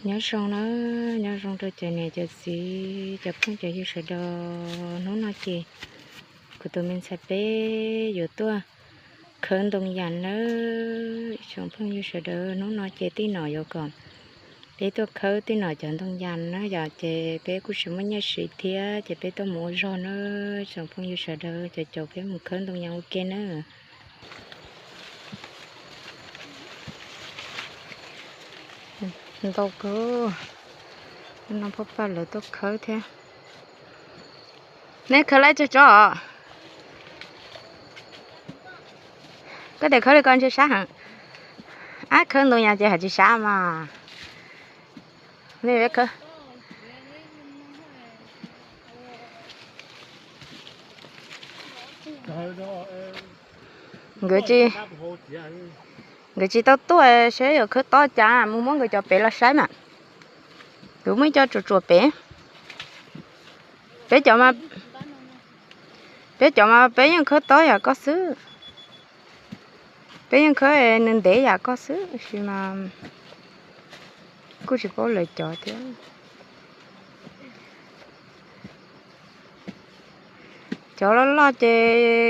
Nyob zoo na, nyob zoo rau cov niam cov txiv cov phooj cov ywg sawv daws. Hnub no ces kuv tus me ntxhais peb yuav tuaj khawb ntoo yas nawb tsoom phooj ywg sawv daws. Hnub no ces tij nom yuav kom peb tuaj khawb tij nom cov ntoo yas na yom, ces peb kuj tsis muaj nyiaj siv thiab ces peb tuaj mus ua zog na tsoom phooj ywg sawv daws, ces caum peb mus khawb ntoo yas ua ke na. Ntau kawg, no pab pab lawv tuaj khawb thiab. Neb khawb laib tsawg tsob? Koj tias khawb li ko ntshe sab heev. Ab, khawb ntoo yas ces hais tsis sab mas. Nkawd tsis, nkawd tsis tau tuaj, saib yuav khawb tob cas, mus muab nkawd cov pem los saib mas. Nkawd muaj ib co tsuam tsuam pem. Peb cov mas, peb cov mas peb yeej khawb tob yam koj xwb. Peb yeej khawb nws ntev yam koj xwb, tab sis mas kuj tsis paub lawv cov thiab. Cov loj loj ces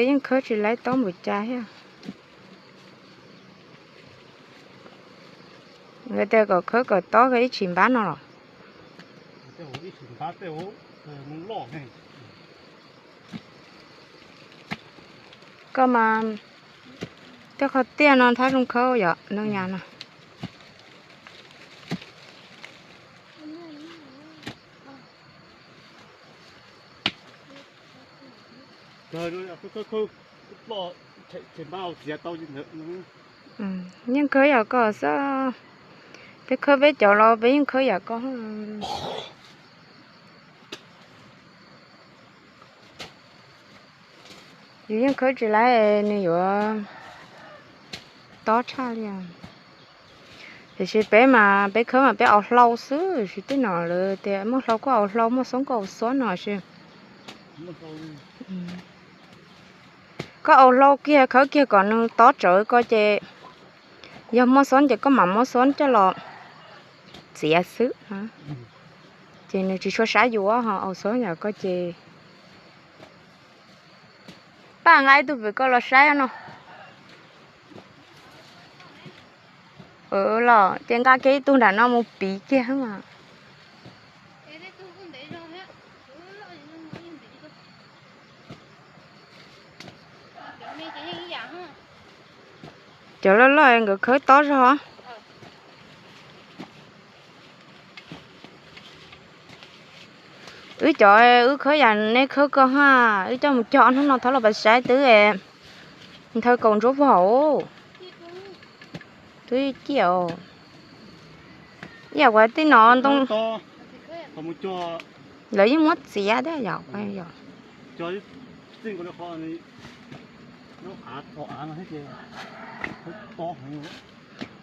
yeej khawb tsis laib tob npaum cas thiab. Nkawd tias kom khawb kom tob ib tshim npab no los. Koj mas tej qhov tiaj no thab zoo khawb yom, ntoo yas no. Yeej khawb yam koj xwb, peb khawb peb cov los peb yeej khawb yam koj. Yus yeej khawb tsis laib, nws yuav tob tshaj li. Tiam sis peb mas peb khawb mas peb au hlau xwb, tsis tij nom lawv tias muaj hlau koj au hlau, muaj xoob koj au xoob no sis. Koj au hlau kiag khawb kiag kom nws tob tsawv ko ces yog muaj xoob ces koj mam muab xoob coj los txiav xwb. Ces nws tsis tshua sab yus ho au xoob yam ko ces. Paj nqa ib tug pem koj los saib no. Los ces nqa kiag ib tug nram no mus piv kiag mas. Cov loj loj nkawd khawb tob zog. Wb cov wb khawb yam neb khawb koj ha, wb coj mus cog ob hnub no thov los pas saib twb nthaw kaum ntsuab puag hauv. Twb ciaj os. Ib yam kuv tij no ntoo lawv yeej muab txiav thiab yom.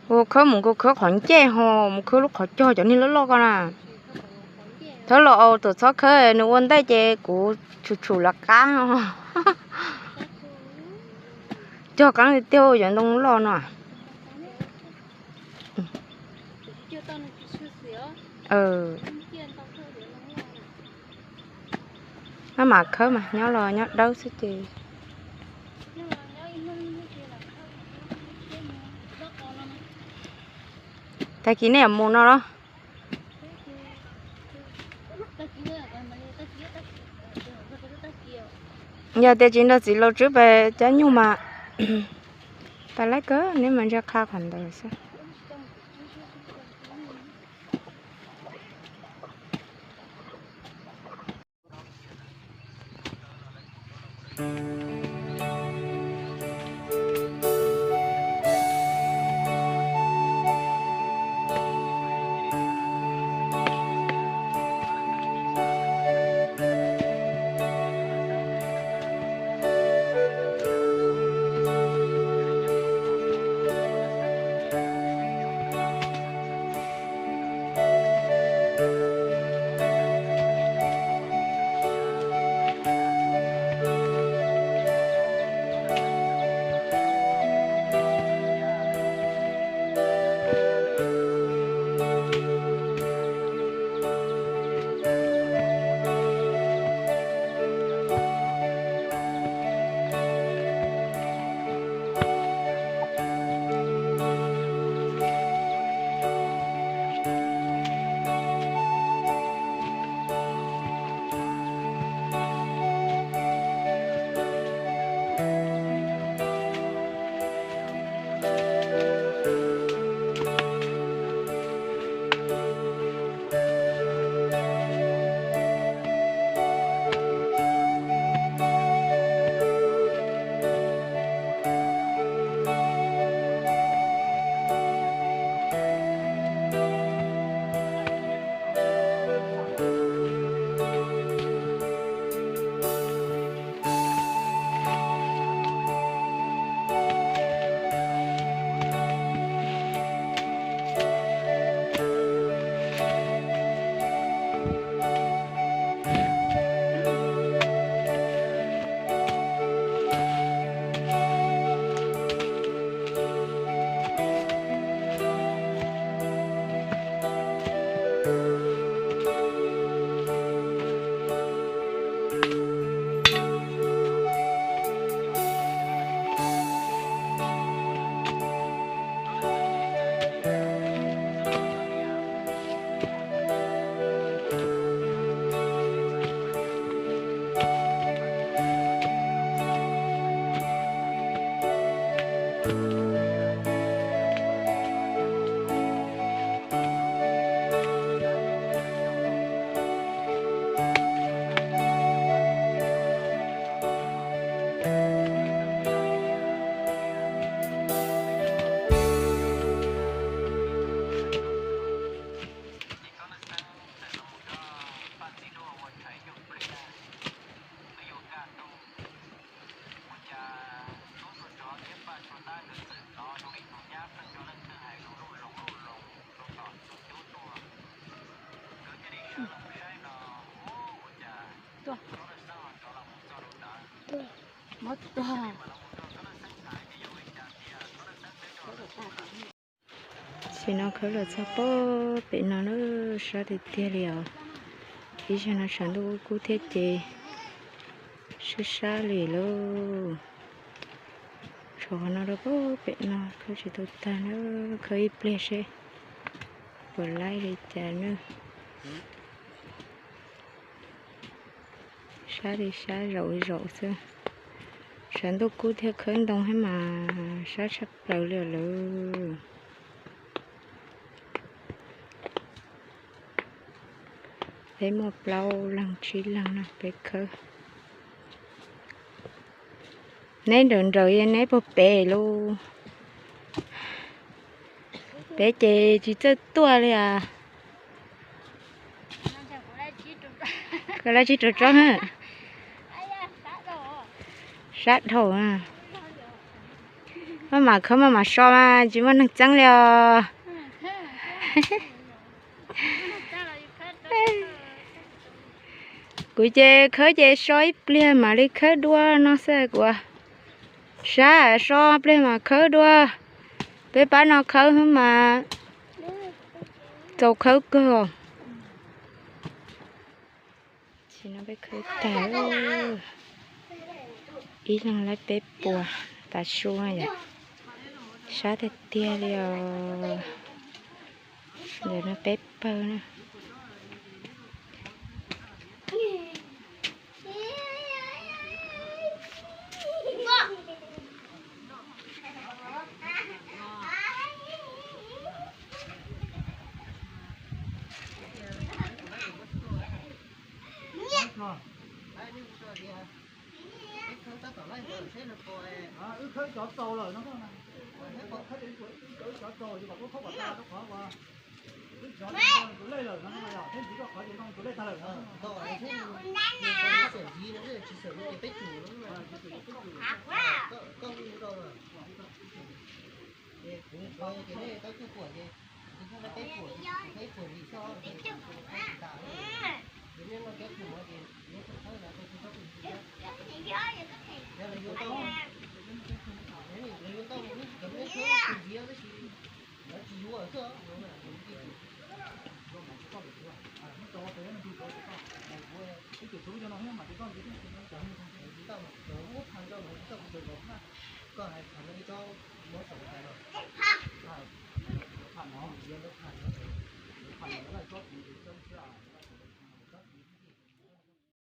Ua khawb mus kuj khawb qhov ncej ho mus khawb lub qhov cog cov niag loj loj ko na. Thawb los au tuam txhob khawb nws ua ntej ces kuv tshum tshum lawv qab. Cog qeeb li tiag yov ntoo loj no. Maj mam khawb mas nyob los nyob dawb xwb ces. Tag kis nej yuav mus no los? Yog tias tsis nrog txiv laus Tswb pes cab nyuj mas tas laib kawg, neb mas ntsia qha qhov ntawd xwb. Tam sim no khawb los txog pem no na, sab tiag tiag li os. Ib zaug no sawv ntuj kub kub thiab ces sab sab li lauj. Tshov qhov no rau pem no khawb tsis tau tag na, khawb ib pliag seb puas laib li cas na. Sab li sab zaum zaum xwb. Sawv ntuj kub thiab khawb ntoo thiab mas sab tshaj plaws li lawm. Peb muaj plaub leeg tsib leeg no peb khawb. Neb nrawm nrawm, neb puag pem lauj. Peb ces tsis txawj tuaj li as. Koj lab tsib rau tsob na. Sab dhau. Maj mam khawb maj mam so mas tsis muaj neeg txeeb li os. Kuv ces khawb ces so ib pliag mam li khawb dua no xwb kuv. Sab so pliag mam khawb dua. Peb pab no khawb mas txaus khawb kawg. Tsis no peb khawb tag, ib leeg laib peb puas tas su yom. Sab tiag tiag li os. Ntawm no peb pawg na. Wb khawb cov txaus lawm no, wb khawb cov txaus, wb cov txaus ces kom tuaj thauj kom tas rau qhov ua. Wb cov tus lej lawm no, thiab ntxiv koj qhov ces no tus lej tag lawm no. Tsis xav li ces peb tsum, koj hu rau. Ces kuv qhov ces nej tau cuaj puas ces kuv peb puas, peb puas vim xyov tas, ces nej no cov tsum ces nej txhob thawb los rau kuv txhob tus ntxiv. Yog lawv yuav tau, lawv yuav tau, cov nej txhob tus ntxiv tab sis lawv tsis yuav xwb. Ib tug tub cov no thiab mas ces koj ntxiv, cov ntxiv tau mas cov ub phaj rau los tsis tau kuv tseem los phaj, koj hais phaj no ib tsob muab txaus tas los. Phaj no, phaj no.